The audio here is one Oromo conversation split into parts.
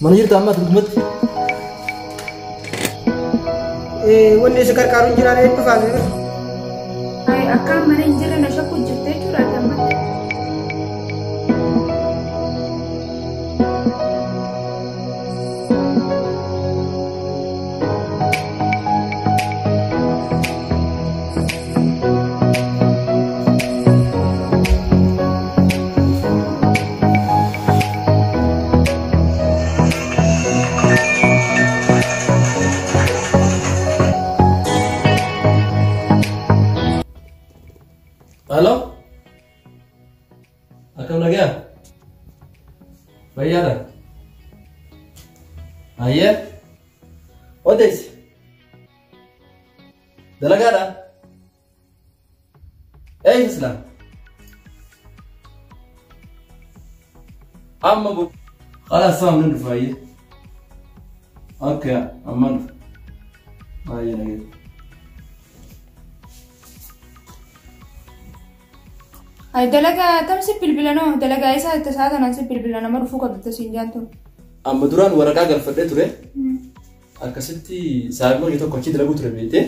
Mana jirta amma dhugumatti? Wanni si gargaaru hin jiraane dhufaa jira. Ay, akka mana hin jirre na shakku jirte jechuudha amma. Halo? Akkam nagaa? Fayyaadha? Ayyee? Odeessi? Dalagaadha? Eessa silaa? Amma bu. Khalas tamam nan dhufa ayyee. Okay, amman dhufa. Ayyee nagaa. Ay, dalagaa tam si bilbilanoo dalagaa isaa itti isaa tanaan si bilbila nama dhufuu qabdu tasiin jaantu. Amma duraan waraqaa galfadhee ture. Akkasitti saayiboo hojii tokko achi dalaguu ture beektee.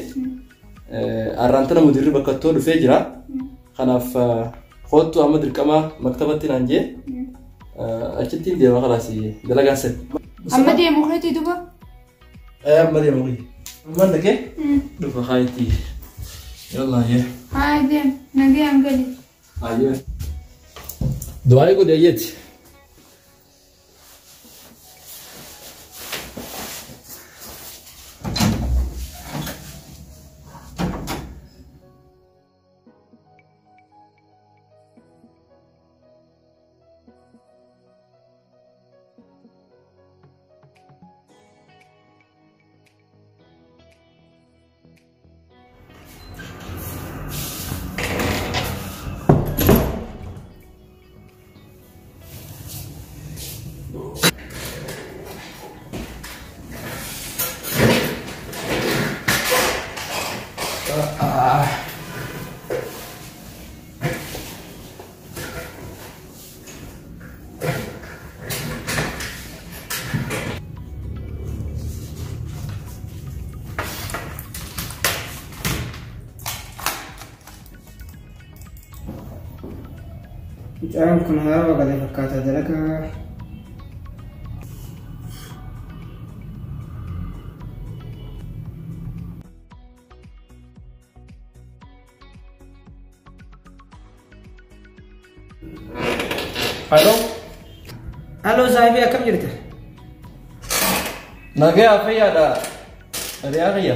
Arraan tana mudirri bakka ittoo dhufee jira. Kanaaf kootu amma dirqama maktabatti naan jee achitti deema kalaas dalagaa sani. Amma deemu keetii duba? Amma deemu kiyya. Amma dhaqee dhufa kaayitii. Yallaa yee. Haa deem nagayaan gali. Ayyee. Du'aa godhi ayyeeti. Mucaan kun haarawaa galee fakkaata dalagaa. Halo? Halo saahibii akkam jirta? Nagaa fayyaadha. Hiriyaa kiyya.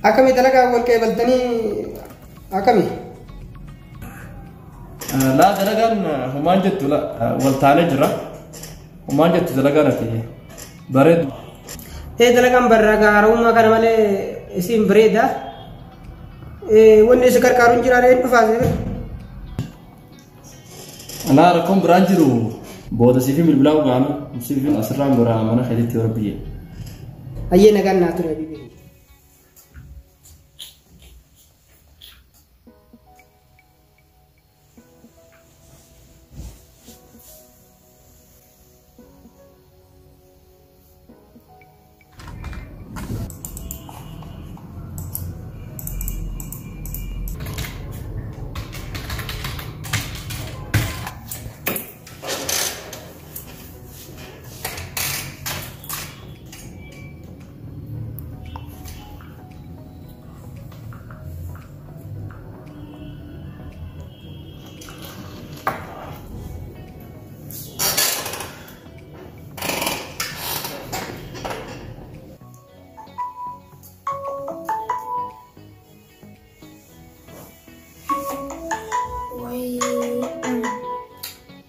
Akkami dalagaa wal qeebaltanii akkami? Laa dalagaan homaan jettu wal taanee jira. Homaan jettu dalagaan ati bareedu. Dalagaan barraa gaarummaa kana malee isiin bareeda. Wanni si gargaaru hin jiraane dhufaa jira. Laa rakkoon biraan jiru booda siifin bilbilaa dhugaanu siifin asirraan goraa mana keetitti yoo rabbi jee. Ayyee nagaan naa ture habiibi.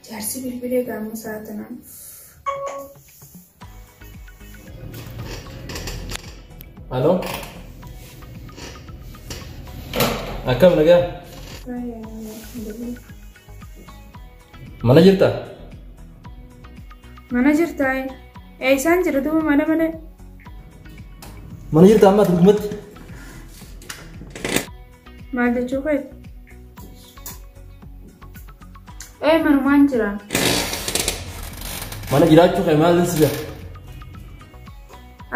Jaarsi bilbilee gaama isaa tanaan. Halo? Akkam nagaa? Mana jirta? Mana jirta. Eessaan jira duuba mana malee? Mana jirta amma dhugumatti? Maal jechuu feeti? Manumaan jira. Mana jiraachuu kee maaliin si beeka?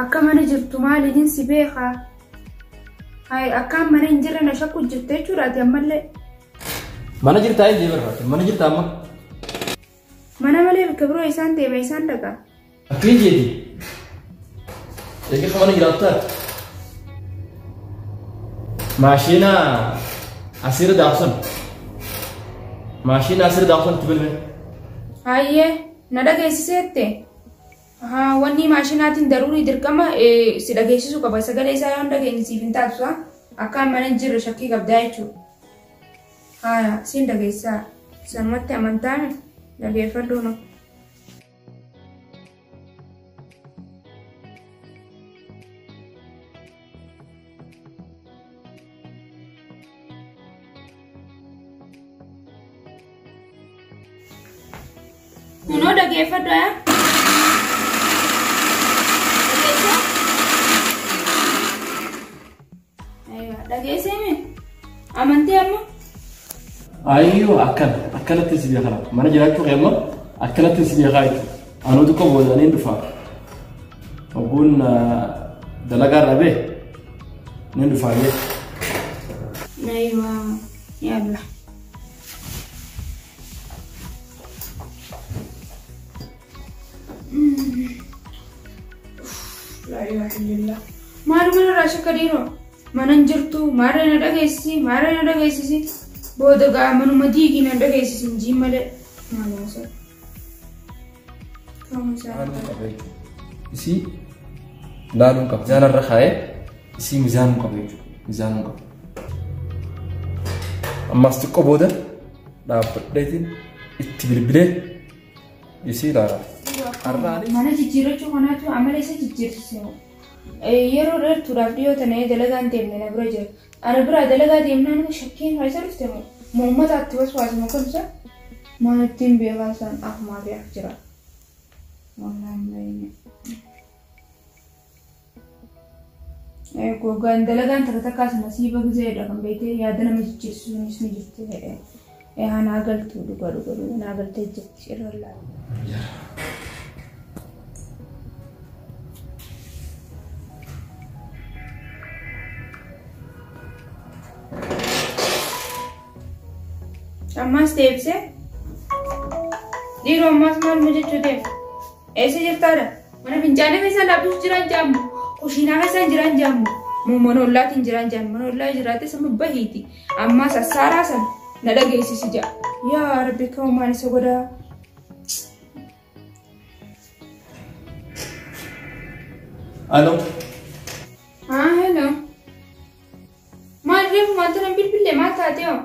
Akka mana jirtu maaliin si beeka? Hayi akkaan mana hin jirre na shakku jirte jechuudha ati ammallee. Mana jirtaa hin deebiin mana jirtaa amma? Mana malee bakka biroo isaan deema isaan dhaqa. Akka hin jeeti. Egaa mana jiraattu taate. Maashina asirra daaksan. Maashina asirra daaksan itti bilbile. Hayyee na dhageessiseette. Wanni maashinaatiin daruurii dirqama si dhageessisuu qaba. Sagalee isaa yoo hin dhageenye siif hin taatu akkaan mana hin jirre shakkii qabdaa jechuudha. Haaya siin dhageessaa. Sanumatti amantaan dhageeffadhu nu. Kunoo dhageeffadhu yaa. Dhageessee amantii amma? Ayyoo akkana akkanatti si beekana mana jiraachuu kee amma akkanatti si beekaa jechuudha. Anuu xiqqoo boodaniin dhufa. Ogguun dalagaa irraa bee ni dhufaa jee. Ayyoo yaalla. Laa ilaaha illallah. Maaluma irraa shakka dhiiroo? Mana hin jirtu maara na dhageessisi maara na dhageessisi booda gaa manuma diigii na dhageessisi hin jiin malee maaluma isaa. Isii laaluun qaba. Mizaana irra kaa'ee isii mizaanuun qaba jechuudha. Mizaanuun qaba. Ammas xiqqoo booda dhaabbadheetiin itti bilbilee isii ilaala. Mana jijjiirrachuu kanaatu amala isa jijjiirsise. Yeroo dheertuudhaaf dhiyoo tana dalagaan deemne na bira jira. Ana biraa dalagaa deemnaan immoo shakkiin isa dhufte moo uummataatti waswaasuma kunsa maal ittiin beekaa isaan afumaa fi af jira. Gogaan dalagaan takka takkaas nasiiba gizeedha kan beektee yaada nama jijjiirsuunis ni jirti. Naa galtuu dhuga dhuga dhuga naa galtee jirti irra laala. Ammas deebisee dhiiroo ammas maal jechuu deema? Eessa jirtaadha? Mana fincaanii keessa laabbisuu jiraan jaamu. Kushiinaa keessa jiraan jaamu. Mana ollaatiin jiraan jaamu. Mana ollaa jiraate sama bahiiti. Ammas assaaraa sana na dhageessisi ja'a. Yaa Rabbi ka'u maal isa godhaa? Alo. Haa hello. Maal reefu maal tanan bilbilee maal taatee hoo?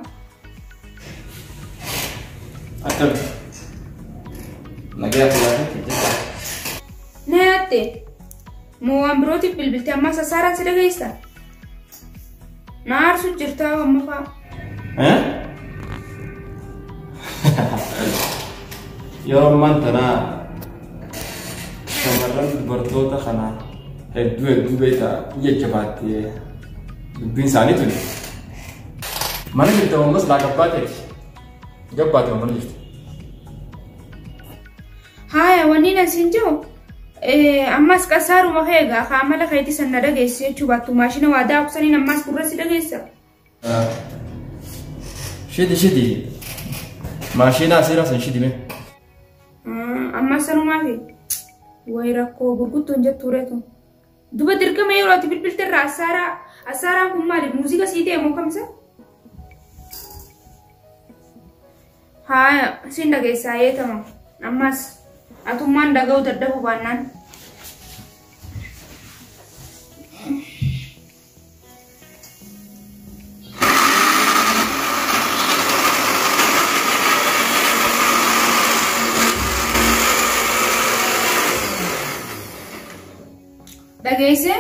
Akkami? Nagaa fayyaa jirta? Na yaatte. Moo waan birootiif bilbilte ammas assaaraan si dhageessa? Na aarsu jirta amma fa'a. Yeroo ammaan tanaa shamarran dubartoota kana hedduu hedduu beektaa jajjabaattee dubbiin isaanii tuni. Mana jirta ammas laa gabbaateeti. Gabbaate mana jirti. Haaya wanni na siin jiru ammas qasaaruma kee egaa haa amala keetii san na dhageessi jechuu baattu maashina waa daakusaniin ammas gurra si dhageessa. Shidi shidi maashina asirraa san shidi mee. Ammas sanumaa fi wayi rakkoo gurguddoon jettu reetu. Duba dirqama yeroo ati bilbilte irraa assaaraa assaaraan kun maali muuziqaa sii ta'e moo kamisa? Haaya siin dhageessaa yeetama ammas atummaan dhaga'uu dadhabuu baannaan. Dhageessee?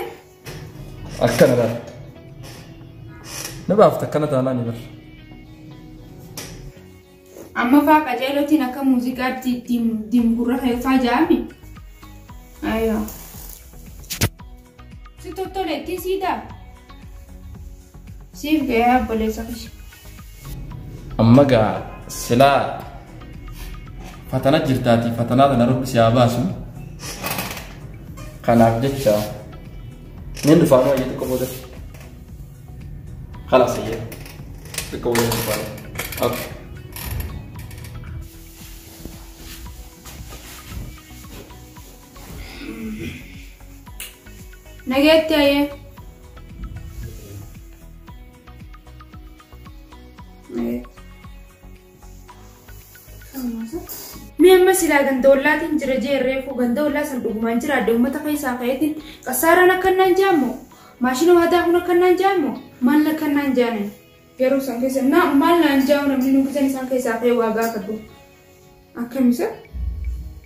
Akkana laala. Na baafta akkana taanaan ni bara. Amma faa qajeelotiin akka muuziqaatti dimgurra faa jaami. Ayyoo. Si tottoleetti siidaa? Siif ga'ee obboleessa kiyya. Amma gaa silaa Fatana jirtaati fatanaa tana rabbi si haa baasu. Kanaaf jecha niin dhufaanuu hayyee xiqqoo booda. Kalaas hayyee xiqqoo booda niin dhufaanuu. Okay. Nageetti hayyee. Mee amma silaa ganda ollaatiin jira jee reefu ganda ollaa san dhugumaan jira adda uummata keessaa ka'eetiin qassaaraan akkannaan jaamu maashina waadaa kun akkannaan jaamu maal akkannaan jaanan yeroo isaan keessa na maal naan jaamu namni nu kisan isaan keessaa ka'ee waa gaafadhu akkamisa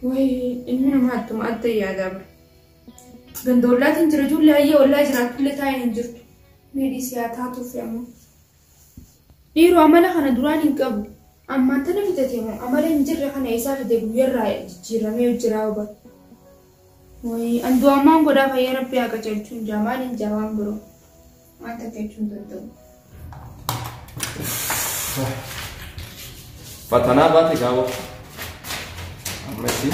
wayi ilmi namaa adduma adda yaadaa bara. Ganda ollaatiin jira ijoollee hayyee ollaa jiraatullee taa'een hin jirtu. Meedhii siyaa taatuuf ammoo. Dhiiroo amala kana duraan hin qabu. Ammaan tana fidate moo amala hin jirre kana isaa fide guyyarraa jijjiiramee jira oba. Wayi an du'ammaan godhaa fayyee rabbi haa qajeelchuun jaa maal hin jaa waan biroo. Waan takka jechuun danda'u. Fatanaa baate gaawwa. Ammasi.